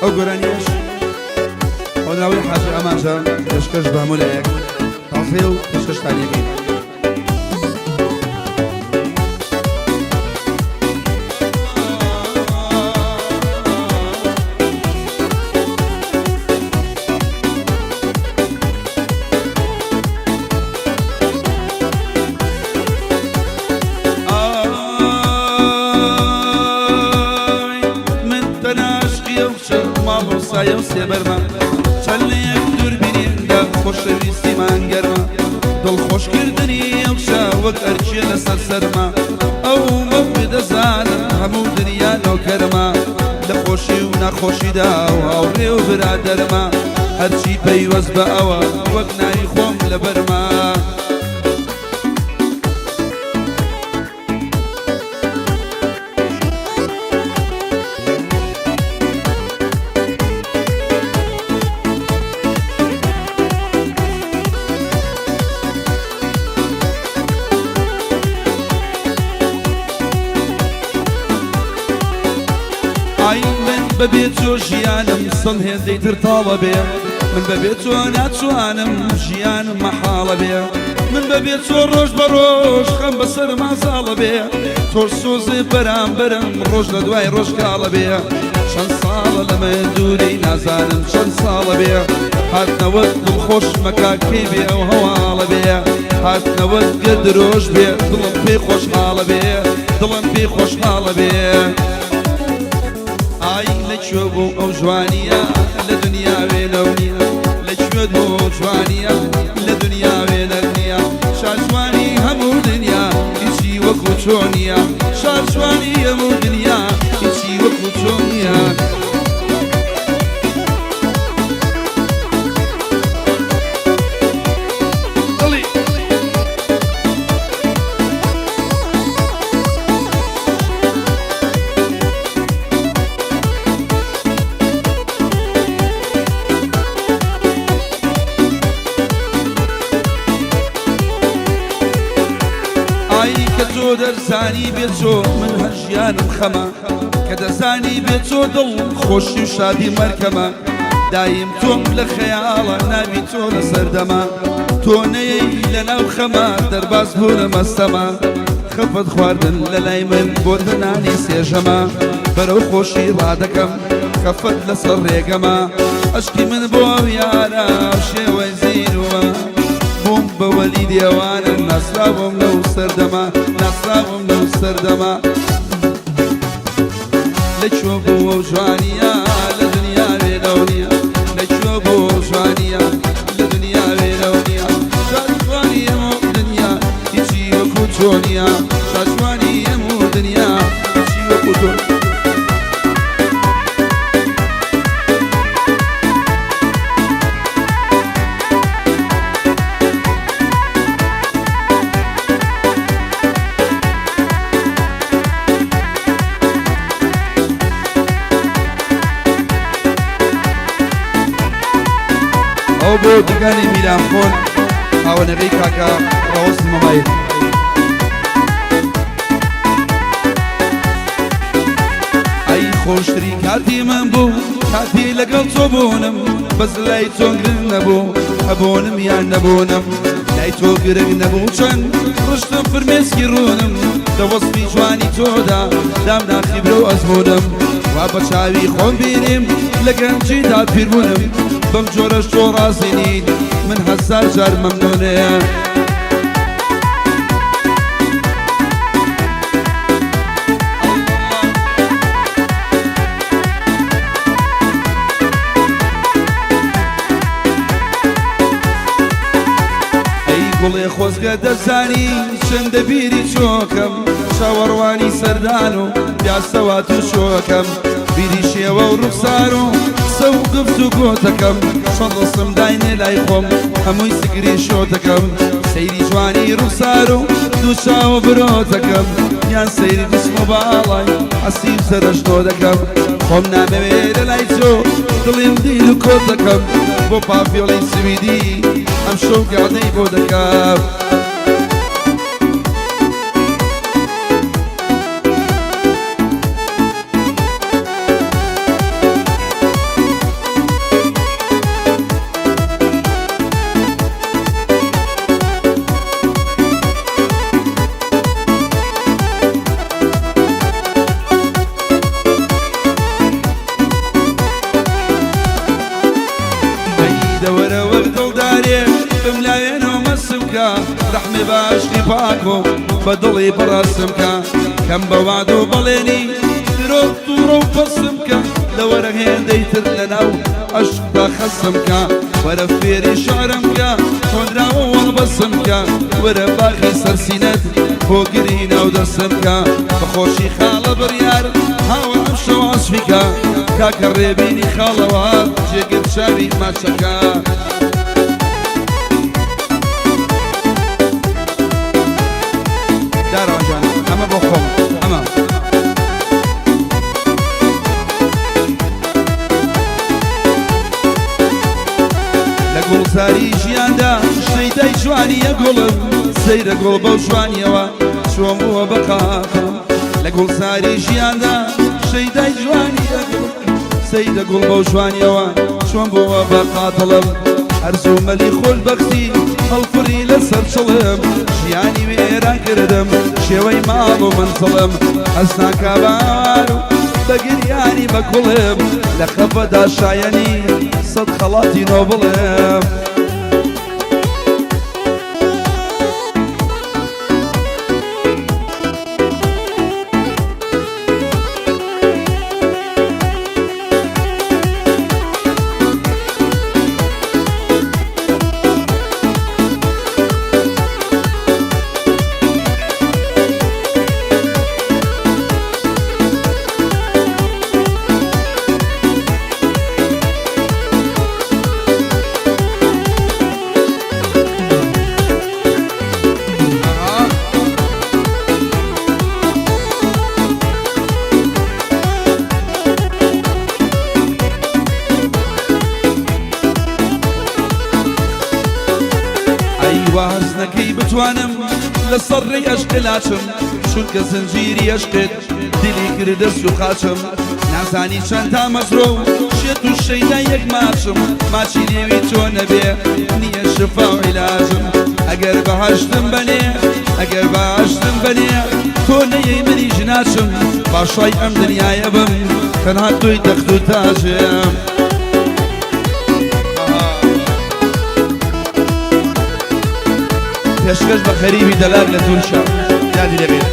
ئەو گۆرانیەش هۆنراوەی حاجی ئامانجە، پێشکەش بە هەموو لایەک تازەیە و پێشکەشتان یەکەین. ئای من تەناشقی ئەو کچە مامۆستایە و سێبەرمە، چەند لە یەک دوور بینیندا خۆشەویستیمان گەرمە، دڵخۆشکردنی ئەو کچە وەک ئەرکێ لەسەر سەرمە، ئەو مەم دەزانم هەموو دنیا نۆکەرمە، لە خۆشی و ناخۆشیدا هاوڕێ و برادەرمە، هەرچی پەیوەست بە ئەوە وەک ناوی خۆم لەبەرمە. ئای من بەبێ تۆ ژیانم سەد هێندەی تر تاڵە بێ، من بەبێ تۆ ناتوانم ژیانم مەحاڵە بێ، من بەبێ تۆ ڕۆژ بە ڕۆژ خەم بەسەرما زاڵە بێ، تۆ سۆزێ بەرامبەرم ڕۆژ لە دوای ڕۆژ کاڵە بێ، چەند ساڵە لە من دووری نازانم چەند ساڵە بێ، هاتنەوەت دڵخۆش مەکە کەی بێ ئەو هەواڵە بێ، هاتنەوەت گەر درۆژ بێ دڵم پێی خۆشحاڵە بێ، دڵم پێی خۆشحاڵە بێ. ئای لەکوێ بوو ئەو جوانییە لە دنیا وێنەو نییە، لەکوێت بوو ئەو جوانییە لە دنیا وێنەت نییە، شاجوانی هەموو دنیا هیچی وەکو تۆ نییە، شاجوانی هەموو دنیا هیچی وەکو تۆ نییە. دڵی. ئای کە تۆ دەرزانی بێ تۆ من هەر ژیانم خەمە، کە دەزانی بێ تۆ دڵ خۆشی و شادی مەرکەمە، دایم تۆم لە خەیاڵە ناوی تۆ لە سەردەمە، تۆ نەیەی لە ناو خەمە دەرباز بوونە مەستەمە، خەفەت خواردن لە لای من بۆتە نانی سێژەمە، بەرەو خۆشی ڕادەکەم خەفەت لەسەر ڕێگەمە، ئەشقی من بۆ ئەو یارە شێوەی زینووە، بووم بە وەلی دێوانە ناسراوم لەو سەردەمە، ناسراوم لەو سەردەمە. لەکوێ بوو ئەو جوانییە لە دنیا وێنەو نییە، لەکوێ بوو ئەو جوانییە لە دنیا وێنەو نییە، شاجوانی هەموو دنیا هیچی وەکو تۆ نییە، شاجوانی هەموو دنیا هیچی وەکو تۆ. ئەو بۆ دوکانی میران خۆن خاوەنەکەی کاکە ڕەوەستی مۆبایل. ئەی خۆشترین کاتی من بوو کاتی لەگەڵ تۆ بوونم، بەس لای تۆ گرنگ نەبوو هەبوونم یان نەبوونم، لای تۆ گرنگ نەبوو چەند ڕشتم فرمێسکی ڕوونم، لە وەسفی جوانی تۆدا دام ناخی برۆ ئەزموونم، وا بە چاوی خۆم بینیم لە گەنجیدا پیربوونم، بەم جۆرەش تۆ ڕازی نیت من هەزار جار مەمنونم. ئەی گوڵێ خۆزگە دەزانی چەندە بیری چۆکەم، چاوەڕوانی سەردان و پیاسەوات و شۆکەم، بیری شێوە و ڕوخسار و قسە و گفت و گۆتەکەم، چۆن ڕسم داینێ لای خۆم هەمووی سگری شۆتەکەم، سەیری جوانی ڕوخسار و دوو چاوە برۆتەکەم، یان سەیری جسم و باڵای حەسیب سەرەشتۆ دەکەم، خۆم نامەوێ لە لای تۆ دڵیم دیل و کۆت دەکەم، بۆ پاڤیۆڵی سویدی ئەم شەو گەعدەی بۆ دەکەم. بملاوێنەوە مەسم کە ڕەحمێ بە عەشقی پاک و بە دڵی بڕەسم کە کەم بە وعد و بەڵێنی درۆ تووڕە و پەسم کە لەوەرە هێندەی تر لەناو عەشقدا خەسم کە وەرە فێری شعرم کە هۆنراوە وەڵبەسم کە وەرە باخی سەرسینەت هۆگری ناو دەسم کە بەخۆشی خاڵە بڕیار هاوە ئەمشەو عەسفی کە کاکە ڕێبینی خاڵەوە جێگر چاوی ماچەکە. دارەوە جان ئەمە بۆ خۆم ئەمە لە گوڵزاری ژیاندا شەیدای جوانیە گوڵم سەیرە گوڵ بەو جوانیەوە چۆن بووە بە قاتڵم لە گوڵزاری ژیاندا شەیدای جوانیە گوڵم سەیرە گوڵ بەو جوانیەوە چۆن بووە بە قاتڵم هەرزوو مەلی خۆشبەختی هەڵفڕی لەسەر چڵم ژیانی وێران کردم شێوەی ماڵ و منزڵم هەست ناکا بار و بە گریانی بە کوڵم لە خەفەدا شایەنی سەد خەڵاتی نۆبڵم. ئەی واز نەکەی بتوانم لەسەر ڕێی ئەشق لاچم چونکە زنجیری ئەشقت دیلی کردە سوقاچم نازانی چەند تامەزرۆ و شێت و شەیدای یەک ماچم ماچی لێوی تۆ نەبێ نییە شفا و عیلاجم ئەگەر بەهەشتم بەنێ ئەگەر بەهەشتم بەنێ تۆ نەیەی منیش ناچم پاشای ئەم دنیایە بم تەنها تۆی تەخت و تاجم. پێشکەش بە خەریبی دەلاک لە تورکیا یادی لێبێت.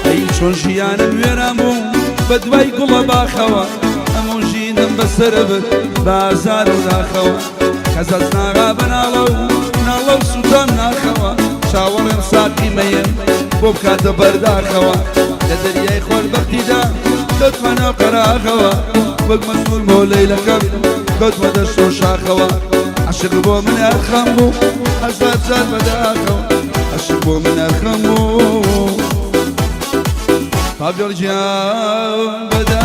ئەی چۆن ژیانم وێران بوو بە دوای گوڵە باخەوە هەموو ژینم بەسەر برد بازار و داخەوە کەسەس ناغا بەناڵە و ناڵە و سووتام ناخەوە چاوەڕێم ساقی مەیم بۆ بکاتە بەرداخەوە لە دەریای خۆشبەختیدا کەوتمە ناو قەراخەوە وەک مەجنون بۆ لەیلەکەم کەوتمە دەشت و شاخەوە عەشق بۆ من ئەرخەم بوو هەزار جار بەداخەوە عەشق بۆ من ئەرخەم بوو پاڤێڵ گیان بەداخەوە.